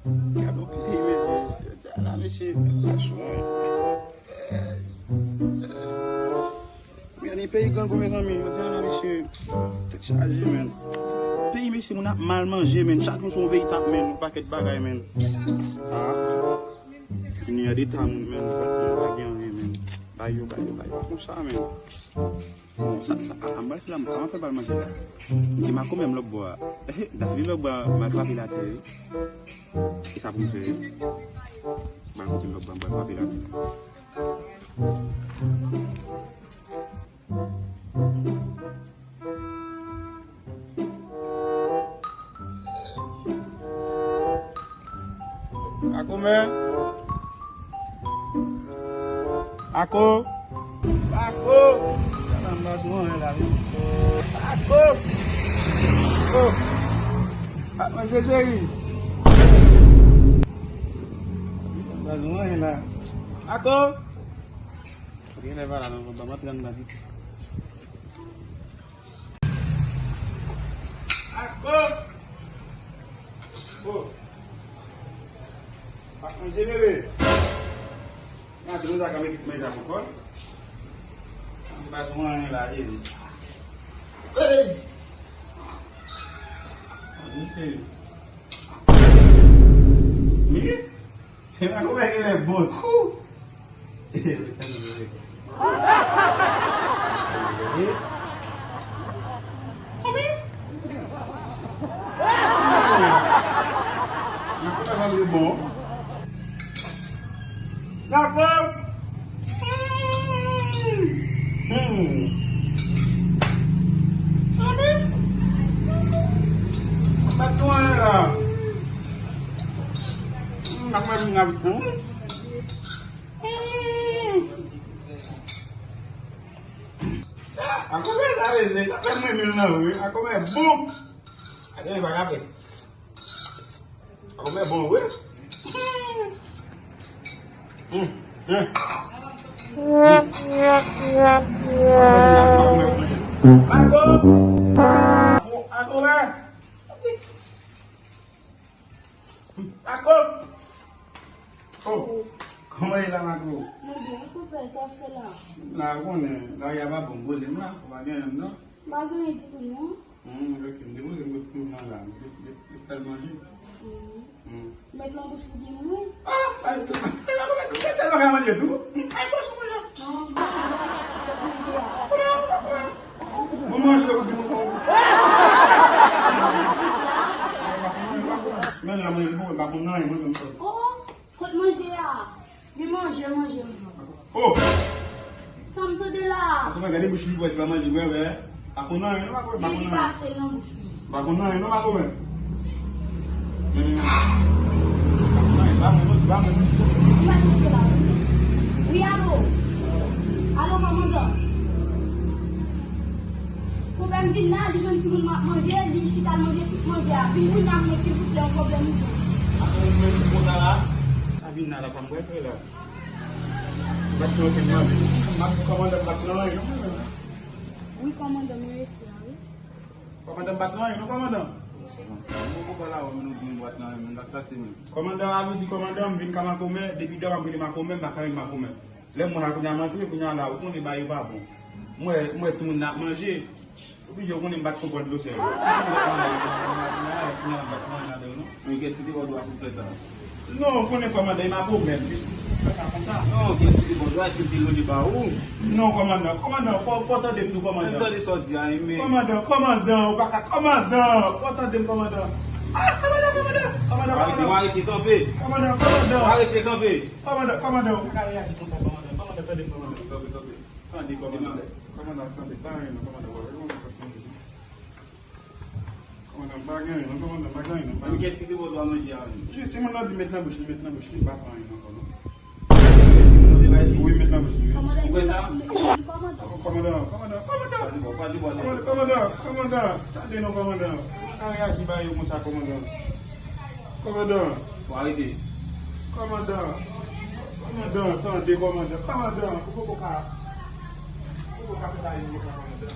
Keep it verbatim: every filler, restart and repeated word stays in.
Gade yon peyi, mesye. Jodi a la, mesye, nèg la sou mwen. Men, ni peyi grangou, mezanmi. Jodi a la, mesye, tèt chaje, men. Peyi, mesye, moun ap mal manje, men. Chak jou se yon veyitap, men. Yon pakèt bagay, men. Ah. Ni an de ta moun, men. Fòk moun pa gen anyen, men. Bay yo, bay yo, bay yo. Konsa, men. Bon, sa, sa, a, a, m pral fè la, kòman fè bal manje la? M gen makomè m lòt bò a. Ehe, Dafili lòt bò a, m al frape l atè, wi. E sa pou m fè, wi. M al kote l lòt bò a, m pral frape l atè. Ako, men. Ako. Ako. Sa nan baz mwen la, wi. Ako. Oh. Ak manje cheri. Baz mwen la. Ako. Gen lè pa la, non, ban mwen trannde baz. Ako! Oh! Pa manje, bebe! Gade, nou ta ka mete manje a pou kò l. Ann pa sou anyen la, Jezi. Hey! Ann, cheri. Wi? E pa kòman gen lè bon kou. Anpil. Nan kòman va vle bon. Nan bon. Hmm. Anpil. Bat nou anyen la. Hmm, nan kòman vin avèk bon. Hmm. Akomè sa vle di, sa fè mwen mil nan wi. Akomè bon. Akomè pa ka fè. Akomè bon wi. Hmm. Hmm. Akomè bon. Akomè. Ako! Oh, kòman ye la, Mako? Mwen byen, konpè, sa w fè la? La, ou konnen, la, y a pa bon, poze m la, ou pa gen anyen non. M pa gen anyen ditou non. Hmm, ok, m te poze m kot timoun nan la, m te, te, te fè l manje. Hmm. Hmm. Met nan bouch li byen mwen. Ah, sa, se la, se la, se la, manje tou. Hmm, ay, bon, sou manje. Non, manje a. Mwen manje, ou di mwen. Men la, mwen, mwen pa konn anyen, mwen menm. Oh, kot manje a? Li manje, manje, manje. Oh! Sa m tande la? Akomè, gade bouch li, wè, se pa manje, wè, wè. Pa konn anyen, non, pa konn, pa konn anyen. Li pase nan bouch li. Pa konn anyen, non, pa konn. Men, men, men. Pa konn anyen, se pa mwen, non, se pa mwen. Ou mèt monte la, wi. Wi, alo. Alo, kòmandan. Konpè m vin la, li jwenn timoun mwen ap manje, li chita l manje tout manje a. Vin kounye a pou mwen, silvouplè, yon pwoblèm ijan. Akomè, ou menm konsa la? Sa vin la, la, sa m pral fè la. M pa t nan okenn manje. M ap di kòmandan m pa t nan anyen non, mwen menm. Wi, kòmandan, mwen resi a, wi. Kòmandan m pa t nan anyen non, kòmandan. Mwen poko la wè, mwen nou di m pa t nan anyen, mwen ta klase mwen. Kòmandan a vle di kòmandan, m vin ka makomè, depi dè m ap rele makomè, m pa ka jwenn makomè. Lè m wè a kounye a m antre, kounye a la, ou konnen bagay yo pa bon. M wè, m wè timoun nan ap manje. Oblije, ou konnen m pa t konprann dlo sèl. Kounye a m pa t manje ladan yo non. Men kiyès ki te ba w dwa pou fè sa? Non, ou konnen kòmandan, e makomè m, jis pou fè sa konsa. Non, kiyès ki te ba w dwa? Èske l te loje ba ou? Non, kòmandan, kòmandan, fò, fò tande m tou, kòmandan. Tande sa w di a, men. Kòmandan, kòmandan, ou pa ka, kòmandan, fò tande m, kòmandan. Ah, kòmandan, kòmandan, kòmandan, kòmandan. Ou arete, ou arete, kanpe. Kòmandan, kòmandan. Ou arete, kanpe. Kòmandan, kòmandan, ou pa ka reyaji konsa, kòmandan. Kòmandan, tande m, kòmandan. Kanpe, kanpe, kanpe. Tande, kòmandan. Kòmandan, tande. Pa anyen non, kòmandan. Kòmandan, pa gen anyen non, kòmandan, pa gen anyen non, pa gen anyen. Men kiyès ki te ba w dwa manje a menm? Jis timoun nan di met nan bouch li, met nan bouch li, m pa pran anyen ankò non. Timoun nan te bay li? Wi, met nan bouch li, wi. Ou kwè sa? Kòmandan, kòmandan, kòmandan. Kwazi bò, kwazi bò, kwazi bò. Kòmandan, kòmandan, kòmandan, tande non, kòmandan. Ou pa ka reyaji ba yo konsa, kòmandan. Kòmandan. Ou arete. Kòmandan. Kòmandan, tande, kòmandan. Kòmandan, ou poko ka, ou poko ka fè bagay konsa, kòmandan.